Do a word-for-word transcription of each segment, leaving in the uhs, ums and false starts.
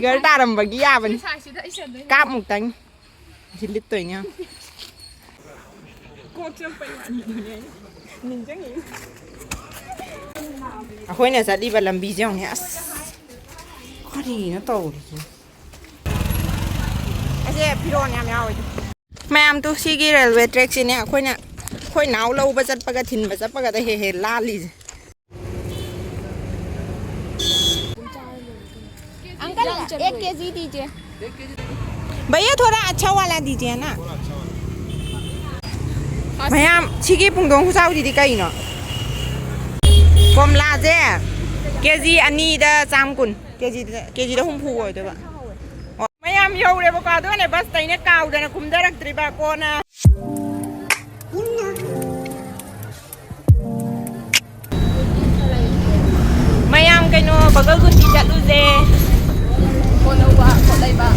ꯒꯔ ꯇꯥꯔꯝꯕꯒꯤ ꯌꯥꯕꯅꯤ꯫ ꯁꯥꯏꯁꯤꯗ ꯑꯩ ꯁꯟꯗꯣꯏꯅꯦ꯫ ꯀꯥꯞꯃꯨꯛꯇꯪ꯫ ꯁꯤ ꯂꯤꯠꯇꯣꯏꯅꯦ꯫ ꯀꯣꯛ ꯆꯤꯛꯄꯩ ꯋꯥꯅꯤꯗꯨꯅꯦ ꯑꯩꯅ ꯅꯤꯡꯁꯤꯡꯉꯤ꯫ ꯑꯩꯈꯣꯏꯅ ꯆꯠꯂꯤꯕ ꯂꯝꯕꯤꯁꯦ ꯌꯦꯡꯉꯨꯅꯦ꯫ ꯑꯁ, ꯀꯔꯤꯅꯣ ꯇꯧꯔꯤꯁꯦ? ꯑꯁꯦ ꯐꯤꯔꯣꯜ ꯌꯥꯝ ꯌꯥꯎꯋꯦ꯫ ꯃꯌꯥꯝ ꯇꯨ ꯁꯤꯒꯤ ꯔꯦꯜꯋꯦ ꯇ꯭ꯔꯦꯛꯁꯤꯅꯦ ꯑꯩꯈꯣꯏꯅ, ꯑꯩꯈꯣꯏ ꯅꯥꯎ ꯂꯧꯕ ꯆꯠꯄꯒ ꯊꯤꯟꯕ ꯆꯠꯄꯒꯗ ꯍꯦꯛ ꯍꯦꯛ ꯂꯥꯜꯂꯤꯁꯦ꯫ अंकल, एक केजी दीजिए। भैया, थोड़ा अच्छा वाला दीजिए ना। ꯃꯌꯥꯝ, ꯁꯤꯒꯤ ꯄꯨꯡꯗꯣꯟ ꯈꯨꯆꯥꯎꯁꯤꯗꯤ ꯀꯩꯅꯣ? ꯀꯣꯝꯂꯥꯁꯦ ꯀꯦꯖꯤ ꯑꯅꯤꯗ ꯆꯥꯝ ꯀꯨꯟ, ꯀꯦꯖꯤꯗ, ꯀꯦꯖꯤꯗ ꯍꯨꯝꯐꯨ ꯑꯣꯏꯗꯣꯏꯕ꯫ ꯑꯣ, ꯃꯌꯥꯝ ꯌꯧꯔꯦꯕꯀꯣ, ꯑꯗꯨꯒꯅꯦ ꯕꯁꯇꯩꯅ ꯀꯥꯎꯗꯅ ꯀꯨꯝꯊꯔꯛꯇ꯭ꯔꯤꯕ꯫ ꯀꯣꯟꯅ ꯃꯌꯥꯝ ꯀꯩꯅꯣ ꯕꯒꯜꯒꯨꯟꯗꯤ ꯆꯠꯂꯨꯁꯦ꯫ ꯄꯣꯠ ꯂꯧꯕ, ꯄꯣꯠ ꯂꯩꯕ꯫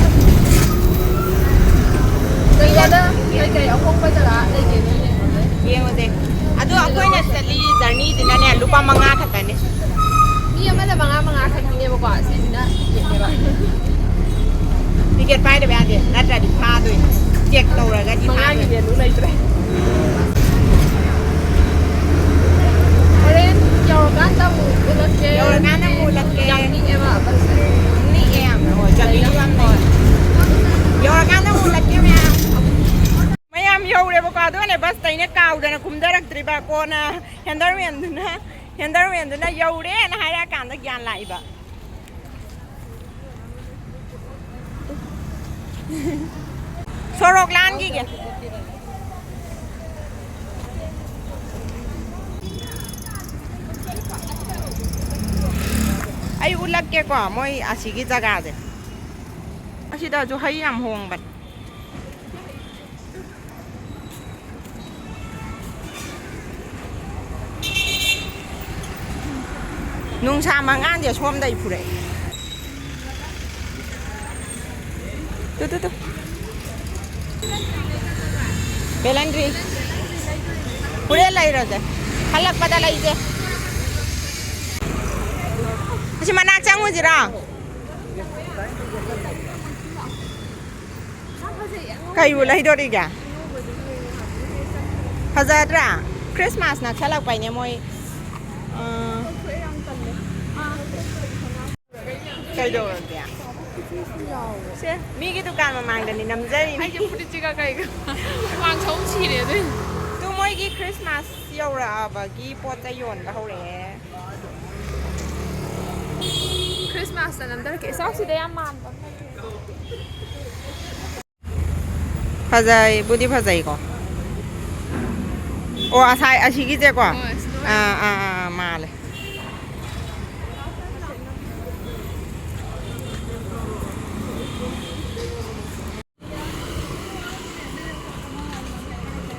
ꯀꯩꯅꯣꯗ ꯀꯩꯀꯩ ꯑꯍꯣꯡꯕ ꯖꯒꯥ ꯂꯩꯒꯦ ꯅꯣꯏ ꯌꯦꯡꯉꯨꯁꯦ꯫ ꯌꯦꯡꯉꯨꯁꯦ꯫ ꯑꯗꯣ ꯑꯩꯈꯣꯏꯅ ꯆꯠꯂꯤ ꯖꯔꯅꯤꯁꯤꯅꯅꯦ ꯂꯨꯄꯥ ꯃꯉꯥ ꯈꯛꯇꯅꯦ꯫ ꯃꯤ ꯑꯃꯗ ꯃꯉꯥ ꯃꯉꯥ ꯈꯛꯇꯅꯦꯕꯀꯣ꯫ ꯁꯤꯁꯤꯅ ꯇꯤꯀꯦꯠꯅꯦꯕ꯫ ꯇꯤꯀꯦꯠ ꯄꯥꯏꯗꯕ ꯌꯥꯗꯦ, ꯅꯠꯇ꯭ꯔꯗꯤ ꯐꯥꯗꯣꯏꯅꯦ꯫ ꯆꯦꯛ ꯇꯧꯔꯒꯗꯤ ꯃꯉꯥꯒꯤ ꯐꯥꯗꯣꯏꯅꯦ꯫ ꯚꯦꯂꯨ ꯂꯩꯇ꯭ꯔꯦ꯫ ꯍꯣꯔꯦꯟ ꯌꯧꯔꯀꯥꯟꯗ ꯑꯃꯨꯛ ꯎꯠꯂꯛꯀꯦ꯫ ꯌꯧꯔꯀꯥꯟꯗ ꯑꯃꯨꯛ ꯎꯠꯂꯛꯀꯦ꯫ ꯌꯥꯝ ꯅꯤꯛꯑꯦꯕ ꯕꯁꯁꯦ꯫ ꯅꯤꯛꯑꯦ ꯌꯥꯝꯅ꯫ ꯍꯣꯏ, ꯖꯔꯅꯤꯁꯨ ꯌꯥꯝ ꯅꯛꯑꯦ꯫ ꯌꯧꯔꯀꯥꯟꯗ ꯑꯃꯨꯛ ꯎꯠꯂꯛꯀꯦ ꯃꯌꯥꯝ꯫ ꯃꯌꯥꯝ ꯌꯧꯔꯦꯕꯀꯣ, ꯑꯗꯨꯒꯅꯦ ꯕꯁꯇꯩꯅ ꯀꯥꯎꯗꯅ ꯀꯨꯝꯊꯔꯛꯇ꯭ꯔꯤꯕ꯫ ꯀꯣꯟꯅ ꯍꯦꯟꯗꯔꯃꯦꯟꯗꯨꯅ, ꯍꯦꯟꯗꯔꯃꯦꯟꯗꯨꯅ "ꯌꯧꯔꯦꯅ" ꯍꯥꯏꯔꯛꯑꯀꯥꯟꯗ ꯒ꯭ꯌꯥꯟ ꯂꯥꯛꯏꯕ꯫ ꯁꯣꯔꯣꯛ ꯂꯥꯟꯈꯤꯒꯦ꯫ ꯑꯩ ꯎꯠꯂꯛꯀꯦꯀꯣ ꯃꯣꯏ ꯑꯁꯤꯒꯤ ꯖꯒꯥꯁꯦ꯫ ꯑꯁꯤꯗꯁꯨ ꯍꯩ ꯌꯥꯝ ꯍꯣꯡꯕꯅꯦ꯫ ꯅꯨꯡꯁꯥ ꯃꯉꯥꯜꯁꯦ ꯁꯣꯝꯗꯩ ꯐꯨꯔꯛꯑꯦ꯫ ꯇꯨ, ꯇꯨ, ꯇꯨ꯫ ꯕꯦꯂꯟꯗ꯭ꯔꯤ꯫ ꯍꯣꯔꯦꯟ ꯂꯩꯔꯁꯦ꯫ ꯍꯜꯂꯛꯄꯗ ꯂꯩꯁꯦ꯫ ꯑꯁꯤ ꯃꯅꯥꯛ ꯆꯪꯉꯨꯁꯤꯔꯣ? ꯀꯩꯕꯨ ꯂꯩꯗꯣꯔꯤꯒꯦ? ꯐꯖꯗ꯭ꯔꯥ? ꯈ꯭ꯔꯤꯁꯃꯥꯁ ꯅꯛꯁꯜꯂꯛꯄꯩꯅꯦ ꯃꯣꯏ꯫ ꯑꯥ꯫ ꯀꯩꯗꯧꯔꯒꯦ? ꯁꯦ, ꯃꯤꯒꯤ ꯗꯨꯀꯥꯟ ꯃꯃꯥꯡꯗꯅꯤ ꯅꯝꯖꯔꯤꯅꯤ꯫ ꯑꯩꯁꯦ ꯐꯨꯔꯤꯠꯁꯤꯒ ꯀꯩꯒ ꯍꯨꯃꯥꯡ ꯁꯧ ꯁꯤꯔꯦ ꯑꯗꯨꯏꯅꯦ꯫ ꯇꯨ ꯃꯣꯏꯒꯤ ꯈ꯭ꯔꯤꯁꯃꯥꯁ ꯌꯧꯔꯛꯑꯕꯒꯤ ꯄꯣꯠ ꯆꯩ ꯌꯣꯟꯕ ꯍꯧꯔꯛꯑꯦ꯫ ꯈ꯭ꯔꯤꯁꯃꯥꯁꯇ ꯅꯝꯊꯔꯛꯀꯦ꯫ ꯏꯆꯥꯎꯁꯤꯗ ꯌꯥꯝ ꯃꯥꯟꯕ꯫ ꯐꯖꯩꯕꯨꯗꯤ ꯐꯖꯩꯀꯣ꯫ ꯑꯣ, ꯑꯁꯥꯏ ꯑꯁꯤꯒꯤꯁꯦꯀꯣ꯫ ꯍꯣꯏ, ꯑꯁꯤ ꯂꯣꯏꯔꯦ꯫ ꯑꯥ, ꯑꯥ, ꯑꯥ, ꯃꯥꯜꯂꯦ꯫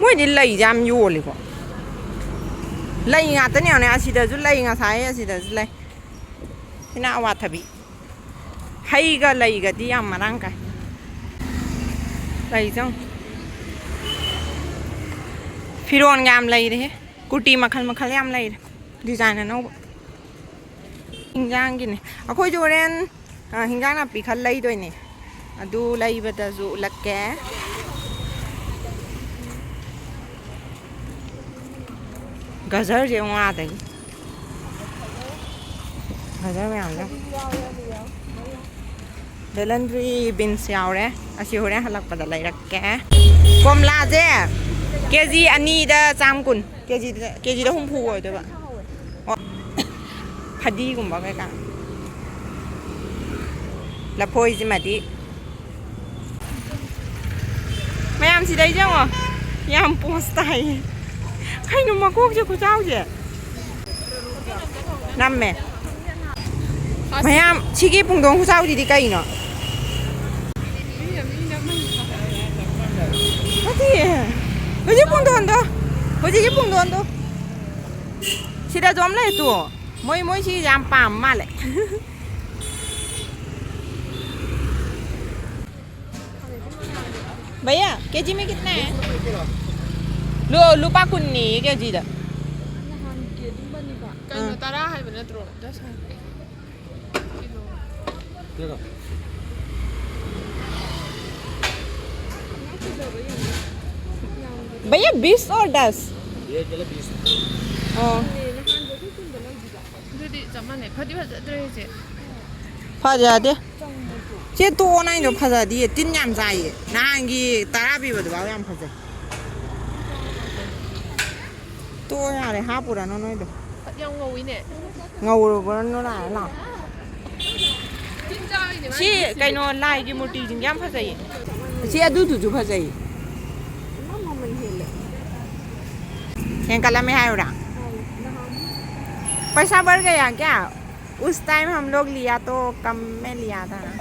ꯃꯣꯏꯗꯤ ꯂꯩꯁꯦ ꯌꯥꯝ ꯌꯣꯜꯂꯤꯀꯣ꯫ ꯂꯩ ꯉꯥꯛꯇꯅꯦ ꯌꯦꯡꯉꯨꯅꯦ꯫ ꯑꯁꯤꯗꯁꯨ ꯂꯩ, ꯉꯁꯥꯏ ꯑꯁꯤꯗꯁꯨ ꯂꯩ꯫ ꯁꯤꯅ ꯑꯋꯥꯊꯕꯤ꯫ ꯍꯩꯒ ꯂꯩꯒꯗꯤ ꯌꯥꯝ ꯃꯔꯥꯡ ꯀꯥꯏ꯫ ꯂꯩꯁꯦ ꯌꯦꯡꯉꯨ꯫ ꯐꯤꯔꯣꯟꯒ ꯌꯥꯝ ꯂꯩꯔꯦꯍꯦ꯫ ꯀꯨꯔꯇꯤ ꯃꯈꯜ ꯃꯈꯜ ꯌꯥꯝ ꯂꯩꯔꯦ꯫ ꯗꯤꯖꯥꯏꯟ ꯑꯅꯧꯕ꯫ ꯍꯤꯟꯖꯥꯡꯒꯤꯅꯦ꯫ ꯑꯩꯈꯣꯏꯁꯨ ꯍꯣꯔꯦꯟ, ꯑ, ꯍꯤꯟꯖꯥꯡ ꯅꯥꯄꯤ ꯈꯔ ꯂꯩꯗꯣꯏꯅꯦ꯫ ꯑꯗꯨ ꯂꯩꯕꯗꯁꯨ ꯎꯠꯂꯛꯀꯦ꯫ ꯒꯖꯔꯁꯦ ꯌꯦꯡꯉꯨ ꯑꯥꯗꯒꯤ꯫ ꯒꯖꯔ ꯃꯌꯥꯝꯁꯦ꯫ ꯕꯦꯂꯟꯗ꯭ꯔꯤ, ꯕꯤꯟꯁ ꯌꯥꯎꯔꯦ꯫ ꯑꯁꯤ ꯍꯣꯔꯦꯟ ꯍꯜꯂꯛꯄꯗ ꯂꯩꯔꯛꯀꯦ꯫ ꯀꯣꯝꯂꯥꯁꯦ ꯀꯦ ꯖꯤ ꯑꯅꯤꯗ ꯆꯥꯝ ꯀꯨꯟ꯫ ꯀꯦ ꯖꯤꯗ, ꯀꯦ ꯖꯤꯗ ꯍꯨꯝꯐꯨ ꯑꯣꯏꯗꯣꯏꯕ꯫ ꯑꯣ, ꯐꯗꯤꯒꯨꯝꯕ ꯀꯩꯀꯥ꯫ ꯂꯐꯣꯏꯁꯤꯃꯗꯤ꯫ ꯃꯌꯥꯝ ꯁꯤꯗꯩꯁꯦ ꯌꯦꯡꯉꯣ꯫ ꯌꯥꯝ ꯄꯣꯁ ꯇꯥꯏꯌꯦ꯫ ꯀꯩꯅꯣ ꯃꯀꯣꯛꯁꯦ ꯈꯨꯆꯥꯎꯁꯦ꯫ ꯅꯝꯃꯦ꯫ ꯃꯌꯥꯝ ꯁꯤꯒꯤ ꯄꯨꯡꯗꯣꯟ ꯈꯨꯆꯥꯎꯁꯤꯗꯤ ꯀꯩꯅꯣ? ꯅꯠꯇꯤꯌꯦ꯫ ꯍꯧꯖꯤꯛ ꯄꯨꯡꯗꯣꯟꯗꯣ꯫ ꯍꯧꯖꯤꯛꯀꯤ ꯄꯨꯡꯗꯣꯟꯗꯣ꯫ ꯁꯤꯗꯁꯨ ꯑꯃ ꯂꯩ ꯇꯨ꯫ ꯃꯣꯏ, ꯃꯣꯏ ꯁꯤ ꯌꯥꯝ ꯄꯥꯝ ꯃꯥꯜꯂꯦ꯫ भैया, केजी में कितना है? लो, ꯂꯨꯄꯥ ꯀꯨꯟꯅꯤ ꯀꯦꯖꯤꯗ꯫ ꯀꯩꯅꯣ, ꯑꯥ꯫ ꯇꯔꯥ ꯍꯥꯏꯕ ꯅꯠꯇ꯭ꯔꯣ? ꯗꯁ ꯍꯥꯏꯕ꯫ ꯀꯤꯂꯣ꯫ भैया, बीस और दस? ये चलो बीस। ꯑꯣ꯫ ꯑꯗꯨꯗꯤ ꯆꯞ ꯃꯥꯟꯅꯩ꯫ ꯐꯗꯤ ꯐꯖꯗ꯭ꯔꯦ ꯍꯧꯖꯤꯛ꯫ ꯐꯖꯗꯦ꯫ ꯆꯦ, ꯇꯣꯛꯑꯣ, ꯅꯪꯗꯣ ꯐꯖꯗꯤꯌꯦ꯫ ꯇꯤꯟ ꯌꯥꯝ ꯆꯥꯏꯌꯦ꯫ ꯅꯍꯥꯟꯒꯤ ꯇꯔꯥ ꯄꯤꯕꯗꯨꯐꯥꯎ ꯌꯥꯝ ꯐꯖꯩ꯫ ꯇꯣꯛꯑꯣ ꯌꯥꯔꯦ, ꯍꯥꯞꯄꯨꯔꯅꯨ ꯅꯣꯏꯗꯣ꯫ ꯌꯥꯝ ꯉꯧꯋꯤꯅꯦ꯫ ꯉꯧꯔꯨꯕ꯭ꯔꯅꯨ ꯂꯥꯛꯑꯦ, ꯂꯥꯛꯑꯣ꯫ ꯇꯤꯟ ꯆꯥꯔꯤꯅꯦ ꯁꯤ ꯃꯥꯏꯁꯦ꯫ ꯀꯩꯅꯣ, ꯂꯥꯏꯒꯤ ꯃꯨꯔꯇꯤꯁꯤꯡꯁꯦ ꯌꯥꯝ ꯐꯖꯩꯌꯦ꯫ ꯁꯤ ꯑꯗꯨꯗꯨꯁꯨ ꯐꯖꯩ꯫ ꯏꯃꯥ ꯃꯃꯜ ꯍꯦꯜꯂꯦ꯫ ꯍꯦꯟꯒꯠꯂꯝꯃꯦ ꯍꯥꯏꯔꯨꯔꯥ? ꯍꯥꯏ, ꯅꯍꯥꯟ꯫ पैसा बढ़ गया क्या? उस टाइम हम लोग लिया तो कम में लिया था ना।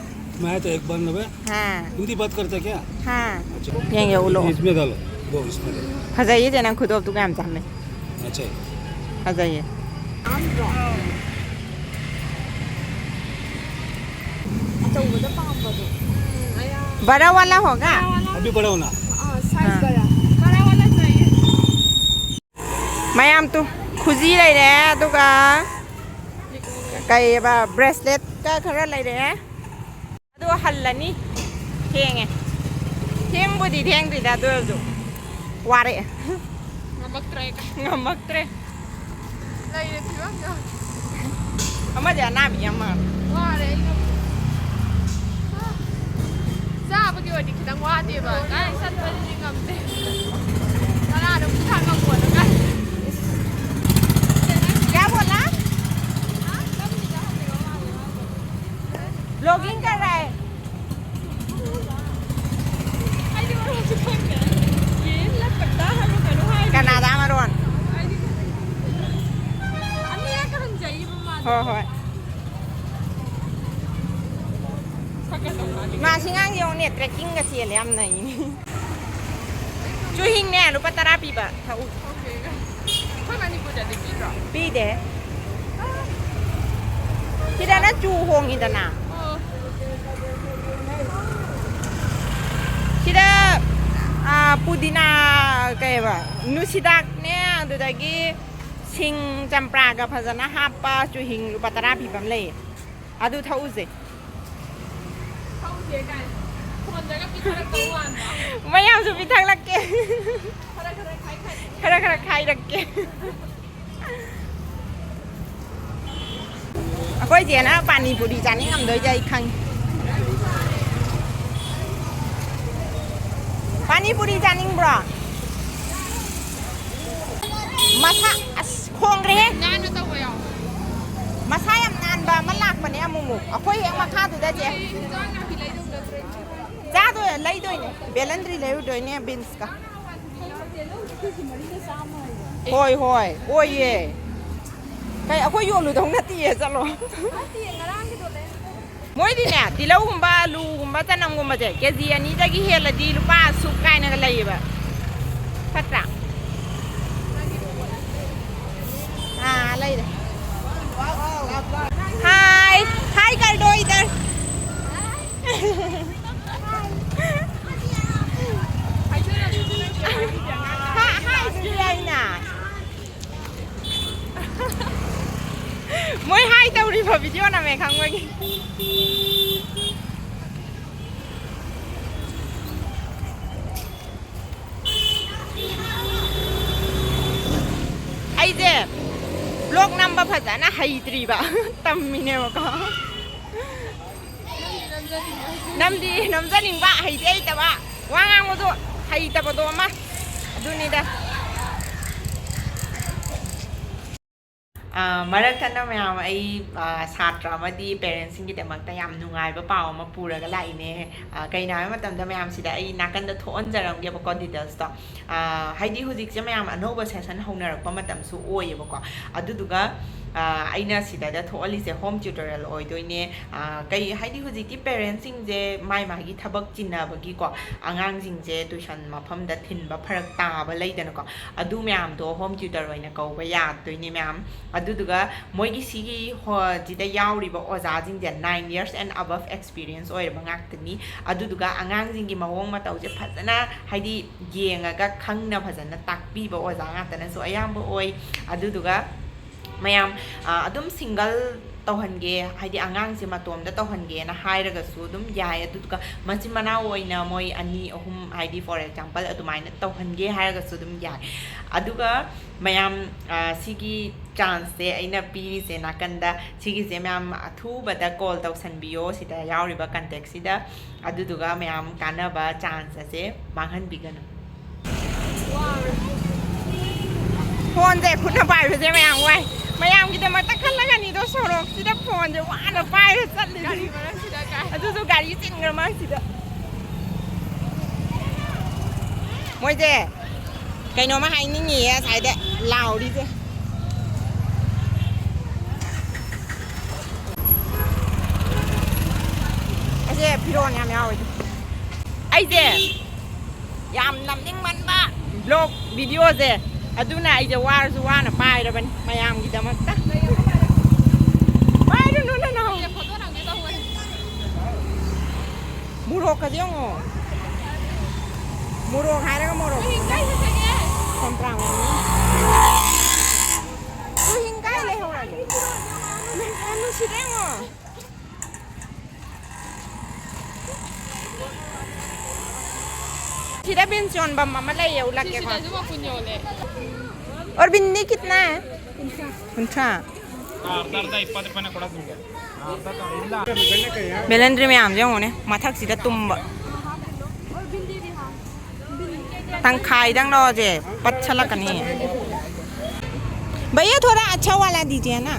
मैं तो एक बार नवे। हाँ। हिंदी बात करते क्या? हाँ। अच्छा। ꯌꯦꯡꯒꯦ, ꯎꯠꯂꯣ꯫ इसमें डालो। वो इसमें डालो। ꯐꯖꯩꯌꯦ ꯆꯦ, ꯅꯪ ꯈꯨꯗꯣꯞꯇꯨꯒ ꯌꯥꯝ ꯆꯥꯟꯅꯩ꯫ अच्छा है। ꯐꯖꯩꯌꯦ꯫ ꯑꯆꯧꯕꯗ ꯄꯥꯝꯕꯗꯣ꯫ बड़ा वाला होगा? अभी बड़ा होना। ꯑꯥ, size हाँ। बड़ा꯫ बड़ा वाला चाहिए। ꯃꯌꯥꯝ ꯇꯨ, ꯈꯨꯖꯤ ꯂꯩꯔꯦ, ꯑꯗꯨꯒ ꯀꯩꯑꯕ, bracelet ꯀ ꯈꯔ ꯂꯩꯔꯦ꯫ ꯑꯗꯨ ꯍꯜꯂꯅꯤ꯫ ꯊꯦꯡꯉꯦ꯫ ꯊꯦꯡꯕꯨꯗꯤ ꯊꯦꯡꯗ꯭ꯔꯤꯗ, ꯑꯗꯨ ꯑꯣꯏꯔꯁꯨ ꯋꯥꯔꯛꯑꯦ꯫ ꯉꯝꯃꯛꯇ꯭ꯔꯦ꯫ ꯉꯝꯃꯛꯇ꯭ꯔꯦ꯫ ꯂꯩꯔꯦ ꯐꯤꯕꯝꯗꯣ꯫ ꯑꯃꯗꯤ ꯑꯅꯥꯕꯤ ꯌꯥꯝ ꯃꯥꯜꯂꯦ꯫ ꯋꯥꯔꯦ ꯑꯩ ꯉꯝꯗ꯭ꯔꯦ꯫ ꯆꯥꯕꯒꯤ ꯑꯣꯏꯔꯗꯤ ꯈꯤꯇꯪ ꯋꯥꯗꯦꯕ꯫ ꯀꯥꯏ ꯆꯠꯄꯁꯤꯗꯤ ꯉꯝꯗꯦ꯫ ꯀꯅꯥꯅꯣ ꯄꯨꯊꯥꯡ ꯉꯝꯄꯣꯠꯅꯣ ꯀꯥꯏ꯫ क्या बोला? Vlogging कर रहा है। ꯑꯩꯗꯤ ꯃꯔꯣꯟꯁꯨ ꯈꯪꯗꯦ꯫ ꯌꯦꯟꯂ ꯄꯠꯇꯥ ꯍꯥꯏꯕ꯭ꯔꯥ ꯀꯩꯅꯣ ꯍꯥꯏꯕꯅꯦ꯫ ꯀꯅꯥꯗꯥ ꯃꯔꯣꯟ꯫ ꯑꯩꯗꯤ ꯑꯅꯤꯔꯛꯀ ꯍꯪꯖꯩꯕ ꯃꯥꯗꯣ꯫ ꯍꯣꯏ, ꯍꯣꯏ꯫ ꯁꯛꯀ ꯇꯧ ꯃꯥꯜꯂꯤ꯫ ꯃꯥꯁꯤ ꯉꯥꯡꯁꯤ ꯌꯦꯡꯉꯨꯅꯦ, trekking ꯒ ꯆꯦꯜꯂꯦ, ꯌꯥꯝ ꯅꯩꯅꯦ꯫ ꯆꯨꯍꯤꯡꯅꯦ, ꯂꯨꯄꯥ ꯇꯔꯥ ꯄꯤꯕ ꯊꯛꯎ꯫ ꯑꯩꯈꯣꯏ ꯃꯅꯤꯄꯨꯔꯗꯗꯤ ꯄꯤꯗ꯭ꯔꯣ? ꯄꯤꯗꯦ꯫ ꯁꯤꯗꯅ ꯆꯨ ꯍꯣꯡꯉꯤꯗꯅ꯫ ꯑꯣ꯫ ꯁꯤꯗ, ꯑꯥ, ꯄꯨꯗꯤꯅꯥ, ꯀꯩꯕ, ꯅꯨꯡꯁꯤꯗꯥꯛꯅꯦ, ꯑꯗꯨꯗꯒꯤ ꯁꯤꯡ ꯆꯝꯄ꯭ꯔꯥꯒ ꯐꯖꯅ ꯍꯥꯞꯄ ꯆꯨꯍꯤꯡ ꯂꯨꯄꯥ ꯇꯔꯥ ꯄꯤꯕ ꯑꯃ ꯂꯩꯌꯦ꯫ ꯑꯗꯨ ꯊꯛꯎꯁꯦ꯫ ꯊꯛꯎꯁꯦ ꯀꯥꯏ? ꯐꯣꯟꯗꯒ ꯄꯤꯊꯔꯛꯇꯧ ꯃꯥꯟꯕ꯫ ꯃꯌꯥꯝꯁꯨ ꯄꯤꯊꯛꯂꯛꯀꯦ꯫ ꯈꯔ ꯈꯔ ꯈꯥꯏꯈꯥꯏ꯫ ꯈꯔ ꯈꯔ ꯈꯥꯏꯔꯛꯀꯦ꯫ ꯑꯩꯈꯣꯏ ꯆꯦꯅ ꯄꯥꯅꯤ ꯄꯨꯔꯤ ꯆꯥꯅꯤꯡꯉꯝꯗꯣꯏꯁꯦ ꯑꯩ ꯈꯪꯉꯤ꯫ ꯄꯥꯅꯤ ꯄꯨꯔꯤ ꯆꯥꯅꯤꯡꯕ꯭ꯔꯣ? ꯃꯁꯥ ꯑꯁ ꯈꯣꯡꯈ꯭ꯔꯦꯍꯦ꯫ ꯅꯥꯟꯅ ꯇꯧꯕ ꯌꯥꯎꯕ꯫ ꯃꯁꯥ ꯌꯥꯝ ꯅꯥꯟꯕ ꯑꯃ ꯂꯥꯛꯄꯅꯦ ꯑꯃꯨꯛꯃꯨꯛ꯫ ꯑꯩꯈꯣꯏ ꯍꯦꯛ ꯃꯈꯥꯗꯨꯗ ꯆꯦ꯫ ꯑꯩ ꯏꯟꯖꯥꯡ ꯅꯥꯄꯤ ꯂꯩꯗꯧ ꯅꯠꯇ꯭ꯔꯦ꯫ ꯆꯥꯗꯣꯏ ꯂꯩꯗꯣꯏꯅꯦ꯫ ꯕꯦꯂꯟꯗ꯭ꯔꯤ ꯂꯩꯔꯨꯗꯣꯏꯅꯦ ꯕꯤꯟꯁꯀ꯫ ꯍꯣꯏ ꯍꯣꯏ ꯑꯣꯏꯌꯦ꯫ ꯀꯩ ꯑꯩꯈꯣꯏ ꯌꯣꯜꯂꯨꯗꯧ ꯅꯠꯇꯤꯌꯦ ꯆꯠꯂꯣ꯫ ꯅꯠꯇꯤꯌꯦ, ꯉꯔꯥꯡꯒꯤꯗꯣ ꯂꯩꯔꯨꯗꯧ꯫ ꯃꯣꯏꯗꯤꯅꯦ ꯇꯤꯜꯍꯧꯒꯨꯝꯕ ꯑꯂꯨꯒꯨꯝꯕ ꯆꯅꯝꯒꯨꯝꯕꯁꯦ ꯀꯦ ꯖꯤ ꯑꯅꯤꯗꯒꯤ ꯍꯦꯜꯂꯗꯤ ꯂꯨꯄꯥ ꯑꯁꯨꯛ ꯀꯥꯏꯅꯒ ꯂꯩꯌꯦꯕ꯫ ꯐꯠꯇ꯭ꯔꯥ? ꯑꯥ ꯂꯩꯔꯦ꯫ ꯍꯥꯏ ꯍꯥꯏ ꯀꯔꯗꯣ ꯏꯗꯔ꯫ ꯍꯥꯏ ꯍꯥꯏ ꯁꯤꯗꯤ ꯑꯩꯅ꯫ ꯃꯣꯏ ꯍꯥꯏ ꯇꯧꯔꯤꯕ ꯚꯤꯗꯤꯑꯣ ꯅꯝꯃꯦ ꯈꯪꯕꯒꯤ꯫ ꯑꯩꯁꯦ ꯕ꯭ꯂꯣꯛ ꯅꯝꯕ ꯐꯖꯅ ꯍꯩꯇ꯭ꯔꯤꯕ꯫ ꯇꯝꯃꯤꯅꯦꯕꯀꯣ꯫ ꯅꯝꯗꯤ ꯅꯝꯖꯅꯤꯡꯕ, ꯍꯩꯗꯤ ꯍꯩꯇꯕ, ꯋꯥ ꯉꯥꯡꯕꯗꯣ ꯍꯩꯇꯕꯗꯣ ꯑꯃ, ꯑꯗꯨꯅꯤꯗ꯫ ꯑꯥ, ꯃꯔꯛ ꯊꯠꯅ ꯃꯌꯥꯝ, ꯑꯩ, ꯑꯥ, ꯁꯥꯇ꯭ꯔ ꯑꯃꯗꯤ ꯄꯦꯔꯦꯟꯁꯁꯤꯡꯒꯤꯗꯃꯛꯇ ꯌꯥꯝ ꯅꯨꯡꯉꯥꯏꯕ ꯄꯥꯎ ꯑꯃ ꯄꯨꯔꯒ ꯂꯥꯛꯏꯅꯦ꯫ ꯑꯥ, ꯀꯩꯅꯣ ꯍꯥꯏꯕ ꯃꯇꯝꯗ ꯃꯌꯥꯝꯁꯤꯗ ꯑꯩ ꯅꯥꯀꯟꯗ ꯊꯣꯛꯍꯟꯖꯔꯝꯒꯦꯕꯀꯣ ꯗꯤꯇꯦꯜꯁꯇꯣ꯫ ꯑꯥ, ꯍꯥꯏꯗꯤ ꯍꯧꯖꯤꯛꯁꯦ ꯃꯌꯥꯝ ꯑꯅꯧꯕ ꯁꯦꯁꯟ ꯍꯧꯅꯔꯛꯄ ꯃꯇꯝꯁꯨ ꯑꯣꯏꯌꯦꯕꯀꯣ꯫ ꯑꯗꯨꯗꯨꯒ, ꯑꯥ, ꯑꯩꯅ ꯁꯤꯗꯩꯗ ꯊꯣꯛꯍꯜꯂꯤꯁꯦ ꯍꯣꯝ ꯇ꯭ꯌꯨꯇꯣꯔꯤꯌꯦꯜ ꯑꯣꯏꯗꯣꯏꯅꯦ꯫ ꯑꯥ, ꯀꯩ ꯍꯥꯏꯗꯤ ꯍꯧꯖꯤꯛꯇꯤ ꯄꯦꯔꯦꯟꯁꯁꯤꯡꯁꯦ ꯃꯥꯏ ꯃꯥꯒꯤ ꯊꯕꯛ ꯆꯤꯟꯅꯕꯒꯤꯀꯣ, ꯑꯉꯥꯡꯁꯤꯡꯁꯦ ꯇꯨꯏꯁꯟ ꯃꯐꯝꯗ ꯊꯤꯟꯕ ꯐꯔꯛ ꯇꯥꯕ ꯂꯩꯗꯅꯀꯣ, ꯑꯗꯨ ꯃꯌꯥꯝꯗꯣ ꯍꯣꯝ ꯇ꯭ꯌꯨꯇꯔ ꯑꯣꯏꯅ ꯀꯧꯕ ꯌꯥꯗꯣꯏꯅꯦ ꯃꯌꯥꯝ꯫ ꯑꯗꯨꯗꯨꯒ ꯃꯣꯏꯒꯤ ꯁꯤꯒꯤ ꯍꯣ-, ꯁꯤꯗ ꯌꯥꯎꯔꯤꯕ ꯑꯣꯖꯥꯁꯤꯡꯁꯦ nine years and above experience ꯑꯣꯏꯔꯕ ꯉꯥꯛꯇꯅꯤ꯫ ꯑꯗꯨꯗꯨꯒ ꯑꯉꯥꯡꯁꯤꯡꯒꯤ ꯃꯑꯣꯡ ꯃꯇꯧꯁꯦ ꯐꯖꯅ ꯍꯥꯏꯗꯤ ꯌꯦꯡꯉꯒ ꯈꯪꯅ ꯐꯖꯅ ꯇꯥꯛꯄꯤꯕ ꯑꯣꯖꯥ ꯉꯥꯛꯇꯅꯁꯨ ꯑꯌꯥꯝꯕ ꯑꯣꯏ꯫ ꯑꯗꯨꯗꯨꯒ ꯃꯌꯥꯝ, ꯑ, ꯑꯗꯨꯝ ꯁꯤꯡꯒꯜ ꯇꯧꯍꯟꯒꯦ, ꯍꯥꯏꯗꯤ ꯑꯉꯥꯡꯁꯦ ꯃꯇꯣꯝꯗ ꯇꯧꯍꯟꯒꯦꯅ ꯍꯥꯏꯔꯒꯁꯨ ꯑꯗꯨꯝ ꯌꯥꯏ꯫ ꯑꯗꯨꯒ ꯃꯆꯤꯟ ꯃꯅꯥꯎ ꯑꯣꯏꯅ ꯃꯣꯏ ꯑꯅꯤ ꯑꯍꯨꯝ, ꯍꯥꯏꯗꯤ for example ꯑꯗꯨꯃꯥꯏꯅ ꯇꯧꯍꯟꯒꯦ ꯍꯥꯏꯔꯒꯁꯨ ꯑꯗꯨꯝ ꯌꯥꯏ꯫ ꯑꯗꯨꯒ ꯃꯌꯥꯝ, ꯑ, ꯁꯤꯒꯤ ꯆꯥꯟꯁꯁꯦ ꯑꯩꯅ ꯄꯤꯔꯤꯁꯦ ꯅꯥꯀꯟꯗ, ꯁꯤꯒꯤꯁꯦ ꯃꯌꯥꯝ ꯑꯊꯨꯕꯗ ꯀꯣꯜ ꯇꯧꯁꯟꯕꯤꯌꯣ ꯁꯤꯗ ꯌꯥꯎꯔꯤꯕ ꯀꯟꯇꯦꯛꯁꯤꯗ꯫ ꯑꯗꯨꯗꯨꯒ ꯃꯌꯥꯝ ꯀꯥꯟꯅꯕ ꯆꯥꯟꯁ ꯑꯁꯦ ꯃꯥꯡꯍꯟꯕꯤꯒꯅꯨ꯫ ꯐꯣꯟꯁꯦ ꯈꯨꯠꯅ ꯄꯥꯏꯕꯁꯦ ꯃꯌꯥꯝ ꯋꯥꯏ꯫ ꯃꯌꯥꯝꯒꯤꯗꯃꯛꯇ ꯈꯜꯂꯒꯅꯤꯗꯣ ꯁꯣꯔꯣꯛꯁꯤꯗ ꯐꯣꯟꯁꯦ ꯋꯥꯅ ꯄꯥꯏꯔ ꯆꯠꯂꯤꯁꯦ꯫ ꯒꯥꯔꯤ ꯃꯔꯛꯁꯤꯗ ꯀꯥꯏ꯫ ꯑꯗꯨꯁꯨ ꯒꯥꯔꯤ ꯆꯤꯟꯈ꯭ꯔ ꯃꯥꯡꯁꯤꯗ꯫ ꯃꯣꯏꯁꯦ ꯀꯩꯅꯣꯝꯃ ꯍꯥꯏꯅꯤꯡꯉꯤꯌꯦ ꯉꯁꯥꯏꯗ ꯂꯥꯎꯔꯤꯁꯦ꯫ ꯑꯁꯦ ꯐꯤꯔꯣꯟ ꯌꯥꯝ ꯌꯥꯎꯋꯦ꯫ ꯑꯩꯁꯦ ꯌꯥꯝ ꯅꯝꯅꯤꯡꯃꯟꯕ ꯕ꯭ꯂꯣꯛ ꯚꯤꯗꯤꯑꯣꯁꯦ, ꯑꯗꯨꯅ ꯑꯩꯁꯦ ꯋꯥꯔꯁꯨ ꯋꯥꯅ ꯄꯥꯏꯔꯕꯅꯤ ꯃꯌꯥꯝꯒꯤꯗꯃꯛꯇ꯫ ꯄꯥꯏꯔꯨꯅꯨ ꯅꯅꯥꯎ꯫ ꯃꯣꯔꯣꯛꯀꯁꯦ ꯌꯦꯡꯉꯣ꯫ ꯃꯣꯔꯣꯛ ꯍꯥꯏꯔꯒ ꯃꯣꯔꯣꯛ꯫ ꯆꯝꯄ꯭ꯔꯥ ꯃꯔꯨ꯫ ꯇꯨ ꯍꯤꯡ ꯀꯥꯏ ꯂꯩꯍꯧꯔꯒꯦ? ꯌꯥꯝ ꯅꯨꯡꯁꯤꯗ꯭ꯔꯥ ꯌꯦꯡꯉꯣ꯫ ꯁꯤꯗ ꯕꯤꯟꯁ ꯌꯣꯟꯐꯝ ꯑꯃ ꯂꯩꯌꯦ, ꯎꯠꯂꯛꯀꯦꯀꯣ꯫ ꯁꯤꯗꯁꯨ ꯃꯄꯨꯟ ꯌꯣꯜꯂꯦ꯫ ꯑꯣꯔ ꯕꯤꯟꯗꯤ ꯀꯤꯠꯅꯥ ꯍꯥꯏ? ꯀꯨꯟꯊ꯭ꯔꯥ꯫ ꯑꯥ, ꯑꯔꯗꯥ, ꯑꯔꯗꯥ, ꯏꯄꯥꯗ ꯄꯅ ꯀꯣꯗꯥ ꯁꯨꯡꯒꯦ꯫ ꯕꯦꯂꯦꯟꯗ꯭ꯔꯤ ꯃꯌꯥꯝꯁꯦ ꯌꯦꯡꯉꯨꯅꯦ, ꯃꯊꯛꯁꯤꯗ ꯇꯨꯝꯕ꯫ ꯇꯪꯈꯥꯏꯗꯪ ꯂꯧꯔꯁꯦ, ꯄꯠꯁꯜꯂꯛꯀꯅꯤ꯫ भैया थोड़ा अच्छा वाला दीजिए ना।